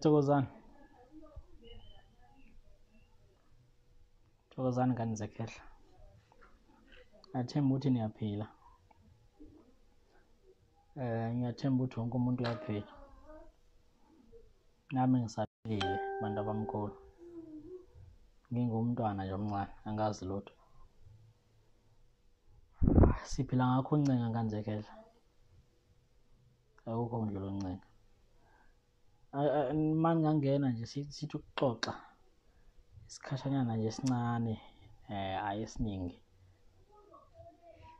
Thokozani. Thokozani ngane zekhehla. Ngathemba ukuthi niyaphila. Ngiyathemba ukuthi wonke umuntu uyaphila. Nami ngisaphilile bantu abamkhulu. Ngingumntwana nje omncane, angazi lutho. Siphila ngakho uncenga ngane zekhehla. Akukho ndlela oncenga. Uma ngingangena nje sithi ukuxoxa isikhashanyana nje esincane hhayi esiningi.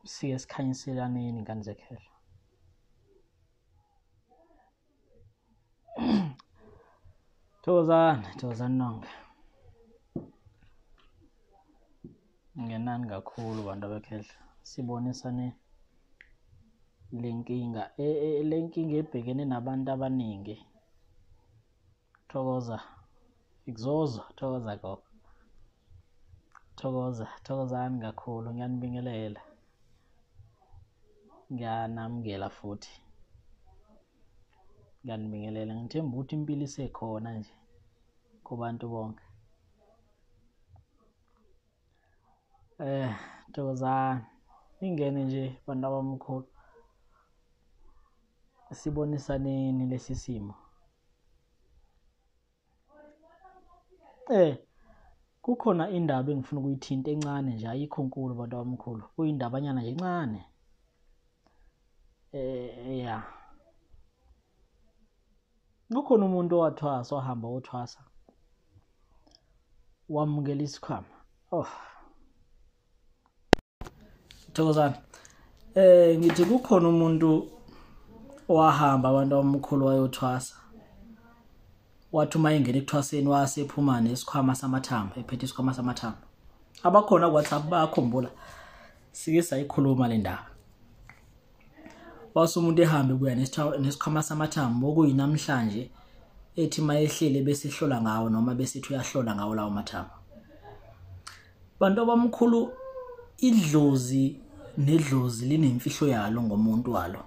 Sike sikhanyiselaneni ngane zekhehla. Thokozani, thokozani nonke. Ngenani kakhulu bantu abekhehla, sibonisane le nkinga le nkinga ebhekene nabantu abaningi. Thokoza, ngikuzozwa, thokoza gogo. Thokoza, thokozani kakhulu, ngiyanibingelela. Ngiyanamukela futhi. Ngiyanibingelela, ngithemba ukuthi impilo isekhona nje kubantu bonke. Thokozani, ningene nje bantu abamkhulu, sibonisaneni lesi simo. Kukhona indaba engifuna ukuyithinta encane nje, ayikho nkulu bantu abamkhulu, kuyindabanyana nje encane. Ya. Kukhona umuntu owathwasa, wahamba wothwasa, wamukela isikhwama. Oh. Thokozani. Ngithi kukhona umuntu owahamba abantu abamkhulu wayothwasa. Wathi uma engena ekuthwaseni wasephuma nesikhwama samathambo, ephethe isikhwama samathambo. Abakhona ku WhatsApp bayakhumbula. Sike sayikhuluma le ndaba. Wase umuntu ehambe kuya nesikhwama samathambo okuyinamhlanje ethi mayehlele bese ehlola ngawo noma bese ethi uyahlola ngawo lawo mathambo. Bantu abamkhulu, idlozi nedlozi linemfihlo yalo ngomuntu walo.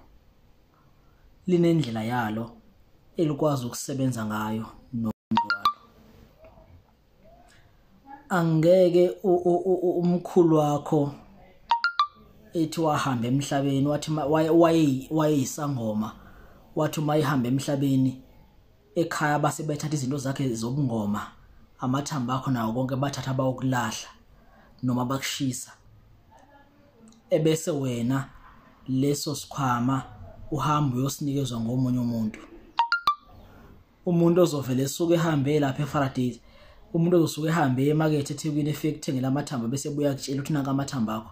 Linendlela yalo elikwazi ukusebenza ngayo nomuntu walo. Angeke umkhulu wakho ethi wahamba emhlabeni, wathi wayeyisangoma, wathi uma ehamba emhlabeni ekhaya base bethatha izinto zakhe zobungoma, amathambo akho nawo konke bathatha bayokulahla noma bakushisa, ebese wena leso sikhwama uhamba uyosinikezwa ngomunye umuntu. Umuntu ozovele esuke ehambe lapha eFaraday, umuntu ozosuke ehambe emakethe eThekwini efike kuthengela amathambo bese ebuya kutshela ukuthi nanka amathambo akho.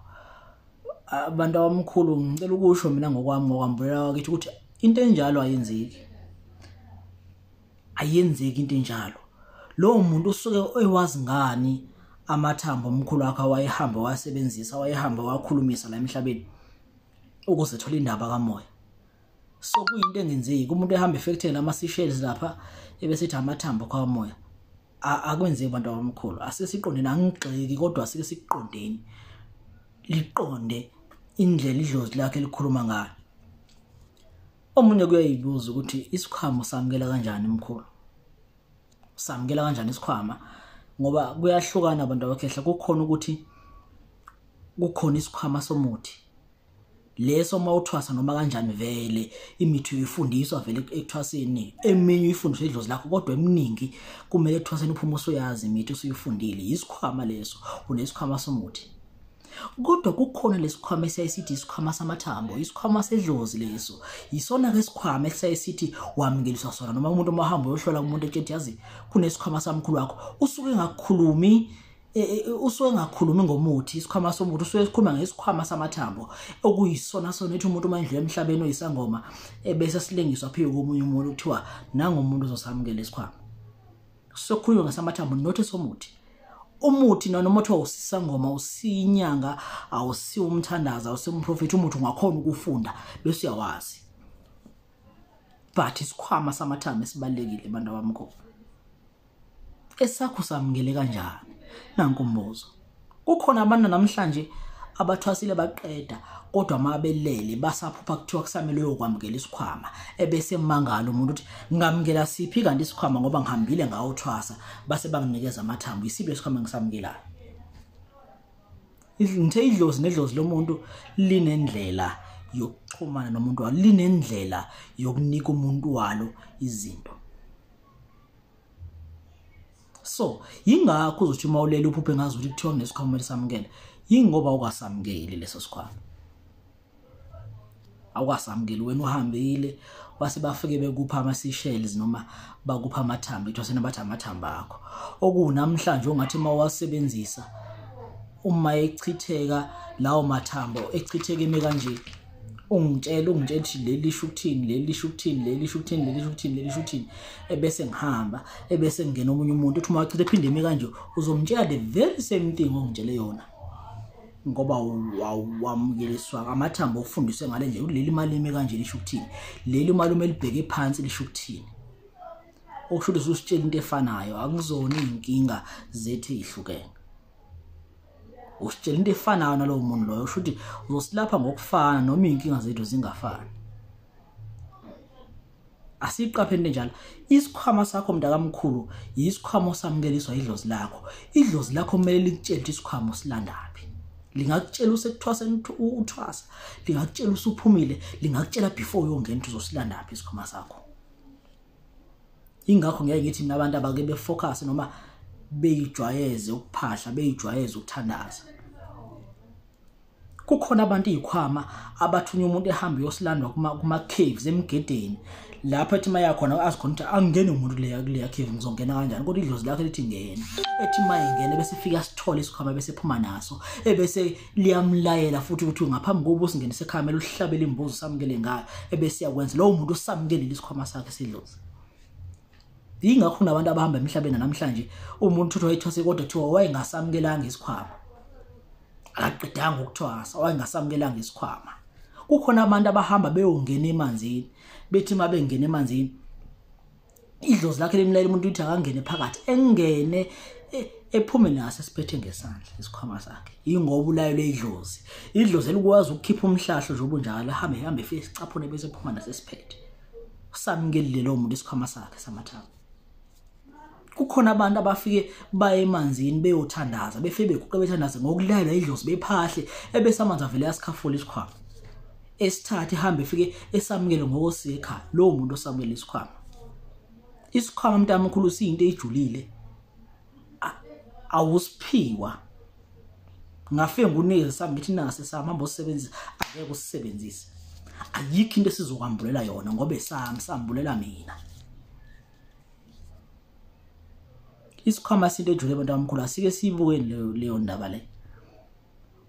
Abantu abamkhulu, ngicela ukusho mina ngokwami ngokwambulela wakithi ukuthi into enjalo ayenzeki. Ayenzeki into enjalo. Lowo muntu usuke ewazi ngani amathambo omkhulu wakhe awayehamba wasebenzisa, wayehamba wakhulumisa la emhlabeni ukuze ethole indaba kamoya. So kuyinto engenzeki umuntu ehamba efektheni ama seashells lapha ebese ethi amathambo kamoya. Akwenzeki bantu abamkhulu, asesiqondeni, angigxeki kodwa asike siqondeni, liqonde indlela idlozi lakhe elikhuluma ngayo. Omunye kuyayibuza ukuthi isikhwama usamukela kanjani mkhulu, usamukela kanjani isikhwama, ngoba kuyahlukana abantu abakhehla. Kukhona ukuthi kukhona isikhwama somuthi leso uma uthwasa noma kanjani vele imithi uyifundiswa vele ekuthwaseni, eminye uyifundiswa idlozi lakho, kodwa eminingi kumele ekuthwaseni uphume usuyazi imithi usuyifundile. Isikhwama leso, unesikhwama somuthi. Kodwa kukhona lesikhwama esiyisithi isikhwama samathambo, isikhwama sedlozi leso. Yisona ke isikhwama esiyisithi wamukeliswa sona, noma umuntu uma uhamba uyohlola kumuntu ethi yazi kunesikhwama samkhulu wakho, usuke engakhulumi usuke engakhulumi ngomuthi, isikhwama somuthi, usuke esikhuluma ngesikhwama samathambo okuyisona sona ethi umuntu uma endlula emhlabeni oyisangoma ebese silengiswa phezulu komunye umuntu kuthiwa nangomuntu ozosamukela isikhwama. Sokhulunywa ngasamathambo not esomuthi. Umuthi noma kuthiwa usisangoma, usinyanga, awusiwo umthandazo, awusiwo umprofeti, umuthi ungakhona ukufunda bese uyawazi. But isikhwama samathambo esibalekile abantu abamkhulu. Esakho samukele kanjani? Nanku umbuzo. Kukhona abantu namhlanje abathwasile baqeda kodwa mabelele basaphupha kuthiwa kusamele uyokwamukela isikhwama, ebese mangala umuntu uthi ngamukela siphi kanti isikhwama ngoba ngihambile ngawothwasa base banginikeza amathambo, isiphi isikhwama ngisamukelayo? Ngithe idlozi nedlozi lomuntu linendlela yokuxhumana nomuntu walo, linendlela yokunika umuntu walo izinto. So yingakho uzothi uma ulele uphuphe ngazi ukuthi kuthiwa kunesikhwama kumele samukele, yingoba awukasamukeli leso sikhwama, awukasamukeli. Wena uhambile base bafike bekupha ama-seashells noma bakupha amathambo, kuthiwa senabathi amathambo akho okunamhlanje ongathi uma uwasebenzisa uma echitheka lawo mathambo echitheka eme kanje, ungitshela ukuthi leli lisho ukuthini, leli lisho ukuthini, leli lisho ukuthini, leli lisho ukuthini, leli lisho ukuthini, ebese ngihamba ebese ngena omunye umuntu uthi uma uchithe ephinde eme kanje, uzomtshela the very same thing ongitshele yona, ngoba wamukeliswa amathambo ofundiswe ngale ndlela ukuthi leli malimi kanje lisho ukuthini, leli malume elibheke phansi lisho ukuthini. Okusho ukuthi usitshela into efanayo, akuzona izinkinga zethu ezihlukene, usitshela into efanayo nalowo muntu loyo, usho ukuthi uzosilapha ngokufana noma izinkinga zethu zingafani. Asiqapheni njalo. Isikhwama sakho mntakamkhulu yisikhwama osamukeliswa idlozi lakho. Idlozi lakho kumele likutshele ukuthi isikhwama usilandaphi. Lingakutshela usekuthwaseni uthwasa, lingakutshela usuphumile, lingakutshela before uyongena ukuthi uzosilandaphi isikhwama sakho. Ingakho ngeke ngithi mina abantu abake befocus noma beyijwayeze ukuphahla, beyijwayeze ukuthandaza. Kukhona abantu izikhwama abathunya umuntu ehamba uyosilandwa kuma caves emgedeni, lapho ethi maya khona azi khona ukuthi angene umuntu kuleya cave, ngizongena kanjani, kodwa idlozi lakhe lithi ngena. Ethi mayengena bese fika sithole isikhwama bese phuma naso, ebese liyamlayela futhi ukuthi ngaphambi kokuba usingenise ekhaya kumele uhlabele imbuzi usamukele ngayo, ebese iyakwenza lowo muntu usamukelile isikhwama sakhe sidlozi. Yingakho kunabantu abahamba emhlabeni namhlanje umuntu uthi wayethwase kodwa kuthiwa wayengasamukelanga isikhwama, akaqedanga ukuthwasa, wayengasamukelanga isikhwama. Kukhona abantu abahamba beyongena emanzini, bethi uma bengena emanzini idlozi lakhe limlayela umuntu ukuthi akangene phakathi, engene ephume naso esiphethe ngesandla isikhwama sakhe. Yingoba ulayelwe idlozi, idlozi elikwazi ukukhipha umhlahlo nje obunjalo, ahambe hambe efike esicaphune bese ephuma naso esiphethe. Usamukelile lowo muntu isikhwama sakhe samathambo. Kukhona abantu abafike baye emanzini beyothandaza, befike beguqe bethandaze ngokulayelwa idlozi, bephahle, ebese amanzi avele asikhafula isikhwama esithathe ihambe efike esamukele ngokosika ekhaya lowo muntu osamukele isikhwama. Isikhwama mntamkhulu siyinto ejulile, awusiphiwa. Ngafike ngunikeze sami ngithi nasi sami, hamba usebenzise, angeke usisebenzise. Ayikho into esizokwambulela yona ngoba esami sambulela mina. Isikhwama sinto ejule abantu abamkhulu, asike siyibukeni leyo ndaba le.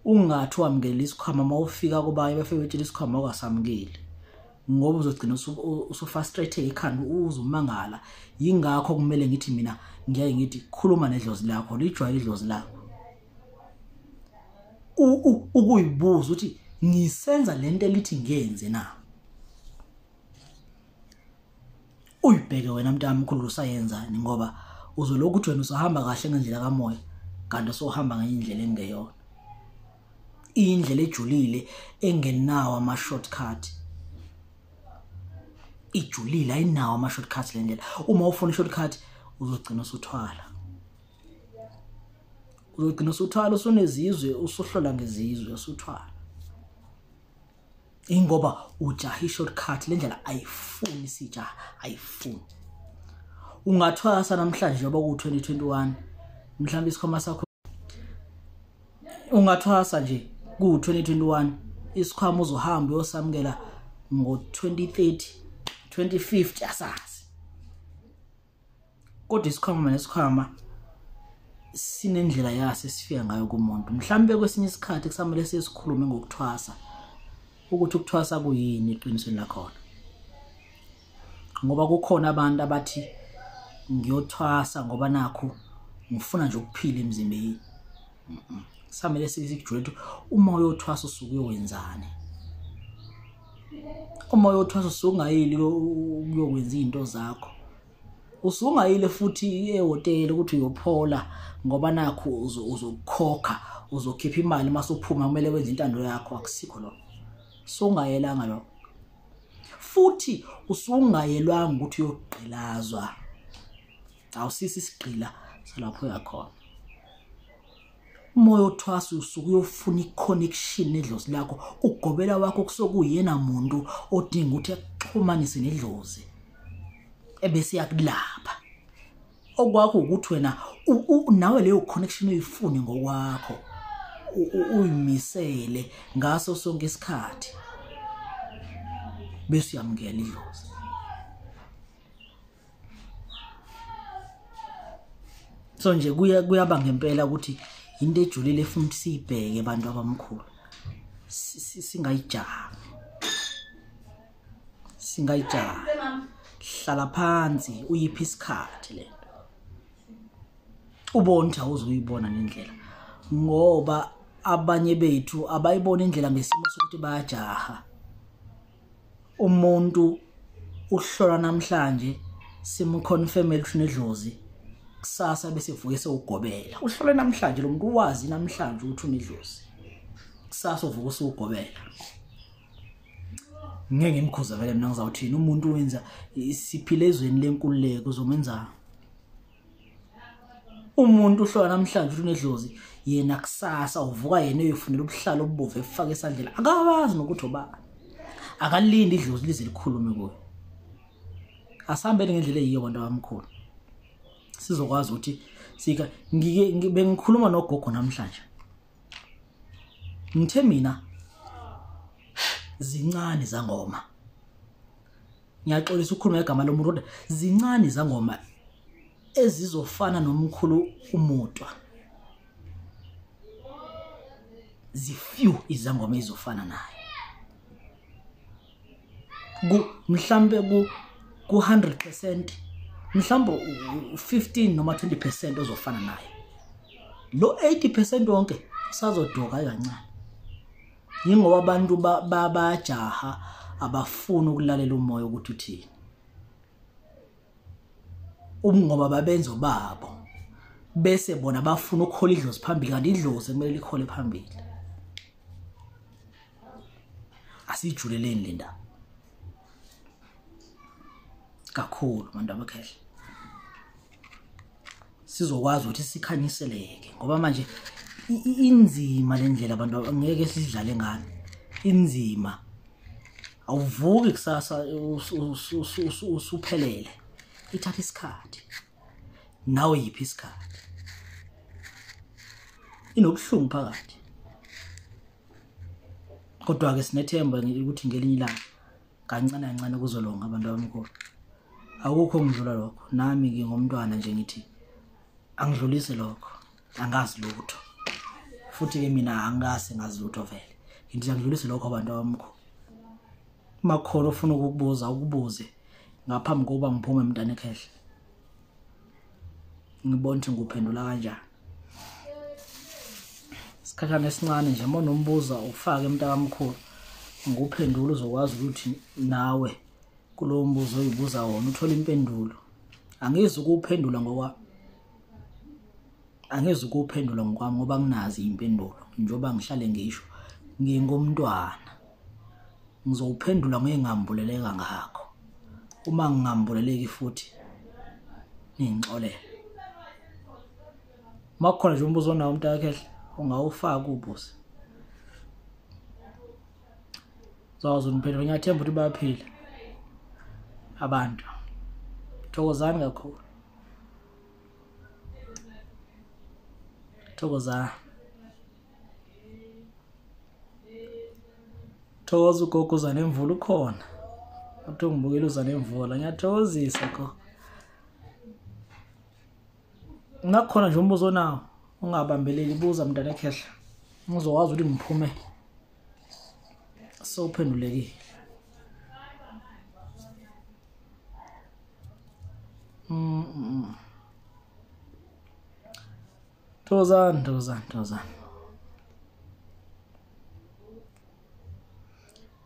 Ungathi wamukela isikhwama mawufika kubaye bafike betshela isikhwama awukasamukeli, ngoba uzogcina usufrustrated ekhanda, uzumangala. Yingakho kumele ngithi mina ngiyaye ngithi khuluma nedlozi lakho, lijwayele idlozi lakho. Ukuyibuza ukuthi ngisenza lento elithi ngiyenze na. Uyibheke wena mntamkhulu usayenzani, ngoba uzolokhu uthi wena usahamba kahle ngendlela kamoya kanti usohamba ngenye indlela engeyona, indlela ejulile engenawo ama shortcut. Ijulile, ayinawo ama shortcut le ndlela. Uma ufuna shortcut uzogcina usuthwala, uzogcina usuthwala usunezizwe, usuhlola ngezizwe usuthwala, ingoba ujaha i-shortcut. Le ndlela ayifuni sijaha, ayifuni. Ungathwasa namhlanje njengoba ku-2021 mhlawumbe isikhwama sakho, ungathwasa nje ku-2021 isikhwama uzohamba uyosamukela ngo-2030 2050, asazi. Kodwa isikhwama nesikhwama sinendlela yaso esifika ngayo kumuntu. Mhlawumbe kwesinye isikhathi kusamele sikhulume ngokuthwasa, ukuthi ukuthwasa kuyini eqinisweni lakhona, ngoba kukhona abantu abathi ngiyothwasa ngoba nakho ngifuna nje ukuphila emzimbeni. Kusamele sikujule ukuthi uma uyothwasa usuke uyowenzani. Uma uyothwasa usuke ungayili ukuyokwenza izinto zakho, usungayile futhi ehhotela ukuthi uyophola ngoba nakho uzokhokha uzokhipha imali mase uphuma kumele wenze intando yakho. Akusikho lokho, sungayelanga lokho, futhi usungayelwanga ukuthi uyogqilazwa. Awusisi isigqila salapho uyakhona. Umoya othwasa usuke uyofuna i-connection nedlozi lakho. Ugobela wakho kusokuyena muntu odinga ukuthi akuxhumanise nedlozi ebese yakulapha. Okwakho ukuthi wena nawe leyo connection uyifune ngokwakho, uyimisele ngaso sonke isikhathi bese uyamukela idlozi. So nje kuyaba ngempela ukuthi into ejulile efuna ukuthi siyibheke abantu abamkhulu, singayijami, singayijami. Hlala phansi uyiphi isikhathi lento, ubone ukuthi awuzuyibona nendlela, ngoba abanye bethu abayibona indlela ngesimo sokuthi bayajaha. Umuntu uhlola namhlanje simconfirm ukuthi unedlozi, kusasa bese vuke sewugobela. Uhlole namhlanje lo muntu wazi namhlanje ukuthi unedlozi, kusasa uvuka usugobela. Ngeke ngimkhuza vele mina, ngizawuthini? Umuntu wenza, siphile ezweni lenkululeko, uzomenza umuntu uhlola namhlanje ukuthi unedlozi, yena kusasa uvuka yena uyofunela ubuhlalo obubovu efaka esandleni, akawazi nokuthi obani, akalindi idlozi lize likhulume kuye. Asihambele ngendlela eyiyo bantu abamkhulu, sizokwazi ukuthi sika. Ngike bengikhuluma nogogo namhlanje, ngithe mina zincane zangoma, ngiyaxolisa ukukhuluma igama lomuntu, kodwa zincane zangoma ezizofana nomkhulu uMutwa. Zifew izangoma ezofana naye. Ku mhlambe ku 100%, mhlambe 15 noma 20% ozofana naye. Lo 80% wonke usazodoka kancane. Yingoba abantu bayajaha, abafuni ukulalela umoya ukuthi uthini. Ngoba babenza babo bese bona bafuna ukukhola idlozi phambili, kanti idlozi kumele likhole phambili. Asijuleleni le ndaba kakhulu bantu abakhehla, sizokwazi ukuthi sikhanyiseleke, ngoba manje inzima le ndlela abantu, ngeke sidlale ngani, inzima. Awuvuki kusasa usuphelele, ithatha isikhathi. Nawe yiphi isikhathi, inobuhlungu phakathi, kodwa ke sinethemba ukuthi ngelinye ilanga kancane kancane kuzolonga abantu abamkhulu. Akukho ngidlula lokho, nami ngingumntwana nje ngithi angidlulise lokho, angazi lutho, futhi ke mina angase ngazi lutho vele. Ngithi angidlulise lokho abantu abamkhulu. Makhona ufuna ukukubuza ukubuze ngaphambi kokuba ngiphume mntana ekhehla, ngibona ukuthi ngikuphendula kanjani. Isikhashana esincane nje, uma unombuza ufake mntakamkhulu, ngikuphendula, uzokwazi ukuthi nawe kulowo mbuzo oyibuza wona uthole impendulo. Angizukuphendula ngoba angizukuphendula ngokwami, ngoba nginazi impendulo. Njengoba ngihlale ngisho, ngingumntwana, ngizowuphendula ngengambuleleka ngakho. Uma ngingambuleleki futhi ningixolele. Makukhona nje umbuzo onawo mntakhehle, ungawufaka ubuze, zawazi ungiphendula. Ngiyathemba ukuthi bayaphila abantu. Thokozani kakhulu, thokozani. Thokoza ugogo uza nemvula, ukhona uthi ungibukela uza nemvula. Ngiyathokozisa gogo. Nakhona nje umbuzo onawo ungabambeleli, buza mntana ekhehla, ngizokwazi ukuthi ngiphume sowuphendulekile. Thokozani, thokozani, thokozani.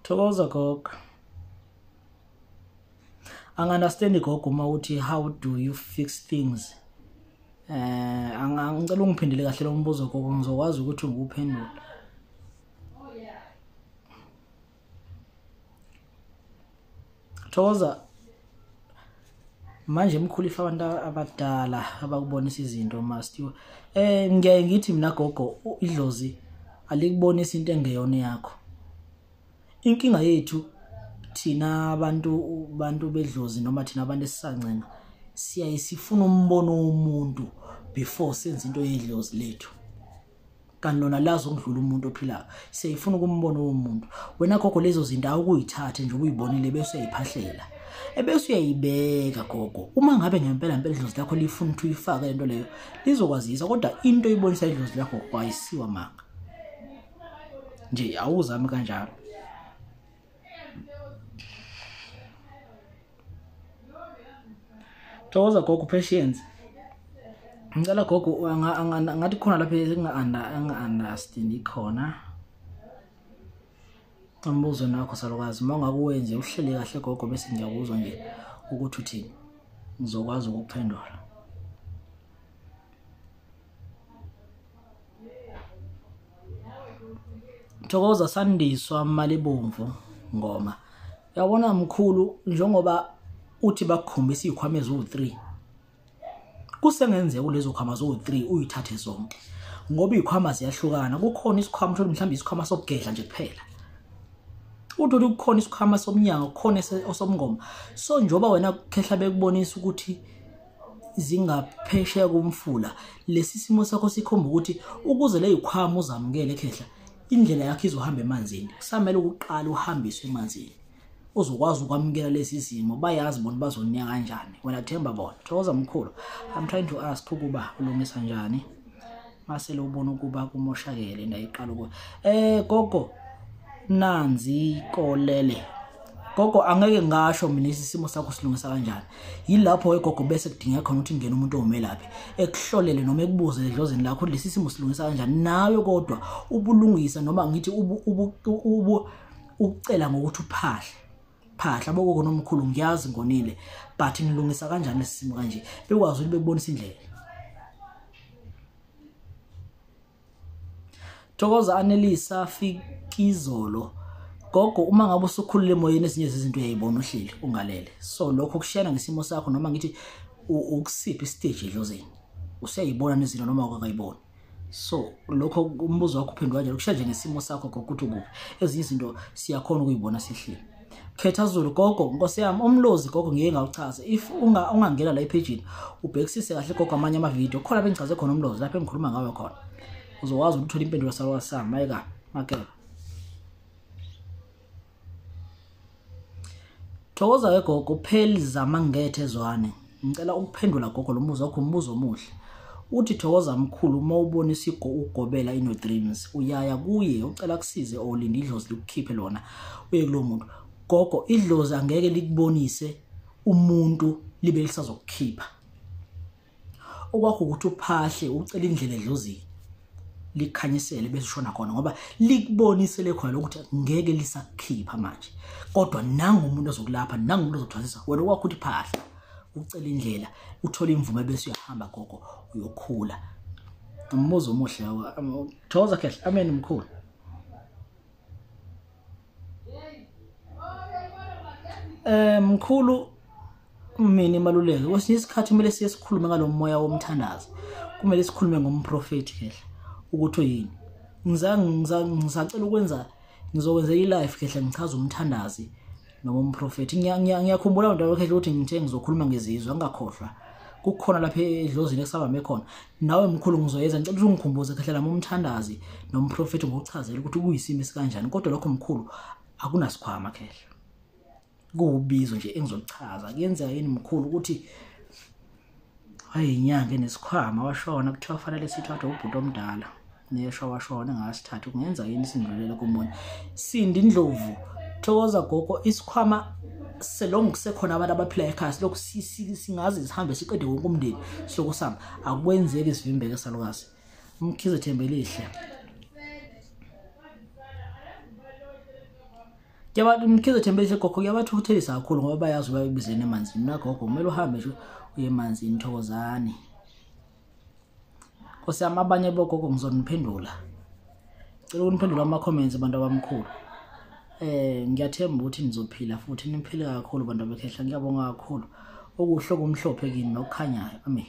Thokoza gogo. Angi-understand gogo uma uthi how do you fix things Angicela ungiphendule kahle lo mbuzo gogo, ngizokwazi ukuthi ngiwuphendule. Thokoza manje mkhulu, if abantu abadala abakubonisa izinto must you ngiyaye ngithi mina gogo, idlozi alikubonisa into engeyona yakho. Inkinga yethu thina abantu bedlozi noma thina abantu esisancenga, siyaye sifuna umbono womuntu before senze into yedlozi lethu, kanti lona lazi ukudlula umuntu ophilayo. Siyayifuna ukumbono womuntu. Wena gogo, lezo zinto awukuyithathe nje ubuyibonile bese uyayiphahlela ebese uyayibeka gogo. Uma ngabe ngempela impela idlozi lakho lifuna ukuthi uyifake lento leyo, lizokwazisa, kodwa into oyibonisa idlozi lakho kwayisiwa manga nje, awuzami kanjalo. Thokoza gogo, Patience. Ngicela gogo, ngathi khona lapha enga-understand khona umbuzo nakho salukazi. Uma ungakuwenze uhlele kahle gogo, bese ngiyakuzwa nje ukuthi uthini, ngizokwazi ukukuphendula. Thokoza Sandiswa Malibomvu Ngoma. Yabona mkhulu, njengoba uthi bakukhombisa izikhwama eziwu-3, kusengenzeka kulezo khwama zo-3 uyithathe zonke, ngoba izikhwama ziyahlukana. Kukhona isikhwama uthole mhlawumbe isikhwama sokugedla nje kuphela, uthole kukhona isikhwama somnyango, kukhona osomngoma. So njengoba wena khehla bekubonisa ukuthi zingaphesheya komfula, lesi simo sakho sikhomba ukuthi ukuze le yikhwama uzamukele khehla, indlela yakho izohamba emanzini. Kusamele ukuqala uhambiswe emanzini, uzokwazi ukwamukela lesi simo. Bayazi bona bazonika kanjani, wena themba bona. Thokoza mkhulu, I'm trying to ask ukuba ulungisa njani masele ubona ukuba kumoshakele ndayiqala uku gogo nanzi kolele. Gogo, angeke ngasho mina isimo sakho silungisa kanjani. Yilapho gogo bese kudingeka khona ukuthi ngene umuntu omelaphi ekuhlolele noma ekubuze edlozini lakho lesi simo silungisa kanjani nawe, kodwa ubulungisa noma ngithi ubu ukucela ngokuthi uphahle phahla bogogo nomkhulu, ngiyazi ngonile, but nilungisa kanjani lesi simo kanje, bekwazi ukuthi bekubonisa indlela. Thokoza Anelisa Fikizolo. Gogo, uma ngabe usukhulile emoyeni, ezinye izinto uyayibona uhleli ungalele. So lokho kushiyana ngesimo sakho, noma ngithi ukusiphi stage edlozini, useyibona nezinto noma akakayiboni. So lokho umbuzo wakho uphendula kanjalo, kushiya nje ngesimo sakho gogo ukuthi ukuphi. Ezinye izinto siyakhona ukuyibona sihleli. Khetha Zulu gogo, nkosi yami umlozi gogo ngeke ngawuchaza. If ungangena la ephejini ubhekisise kahle gogo amanye ama-video, khona bengichaze khona umlozi lapho engikhuluma ngawe khona, uzokwazi ukuthola impendulo salukazi sami. Mayeka makela. Thokoza ke gogo, Pheli Zamangethe Zwane. Ngicela ukuphendula gogo lo mbuzo wakho, umbuzo omuhle. Uthi thokoza mkhulu, uma ubonisa ugobela in your dreams, uyaya kuye ucela kusize olinda idlozi likukhiphe lona uye kulo muntu? Gogo, idlozi angeke likubonise umuntu libe lisazokukhipha. Okwakho ukuthi uphahle ucela indlela edlozini likhanyisele bese ushona khona, ngoba likubonisele khona ukuthi ngeke lisakukhipha manje, kodwa nangu umuntu ozokulapha, nangu umuntu ozokuthwasisa. Wena okwakho ukuthi phahla ucela indlela, uthole imvume bese uyahamba gogo uyokhula. Umbuzo omuhle, thokoza khehla. Amen mkhulu. Mkhulu mina imaluleke, kwesinye isikhathi kumele siye sikhulume ngalo moya womthandazo, kumele sikhulume ngomprofeti khehla ukuthi uyini. Ngisacela ukwenza, ngizokwenza i-live khehla ngichaza umthandazi noma umprofeti. Ngiyakhumbula ndaba khehla ukuthi ngithe ngizokhuluma ngezizwe, angakhohlwa kukhona lapha edlozini esabambe khona. Nawe mkhulu ngizoyenza, ngicela ukuthi ungikhumbuze khehla lami umthandazi nomprofeti, ngokuchazela ukuthi kuyisimo esikanjani. Kodwa lokho mkhulu akunasikhwama khehla, kuwubizo nje engizochaza. Kuyenzeka yini mkhulu ukuthi wayinyanga enesikhwama washona, kuthiwa fanele sithathwe ubhuti omdala nesho washona engasithatha, kungenza yini sindlulele kumunye? Sindi Ndlovu, thokoza gogo, isikhwama selongu kusekhona abantu abaphila ekhaya, silokhu singaze sihambe siqede wonke umndeni silokhu sihamba, akwenzeki sivimbeke salukazi. Mkhize Thembelihle. Mkhize Thembelihle gogo, kuyabathukuthelisa kakhulu ngoba bayazi bayibizene emanzini. Mina gogo kumele uhambe nje uye emanzini. Thokozani. Nkosi yami, abanye bogogo ngizoniphendula. Cela ukuniphendula ama-comments abantu abamkhulu. Ngiyathemba ukuthi nizophila futhi niphile kakhulu bantu abekhehla. Ngiyabonga kakhulu. Okuhle okumhlophe kini nokukhanyayo. Amen.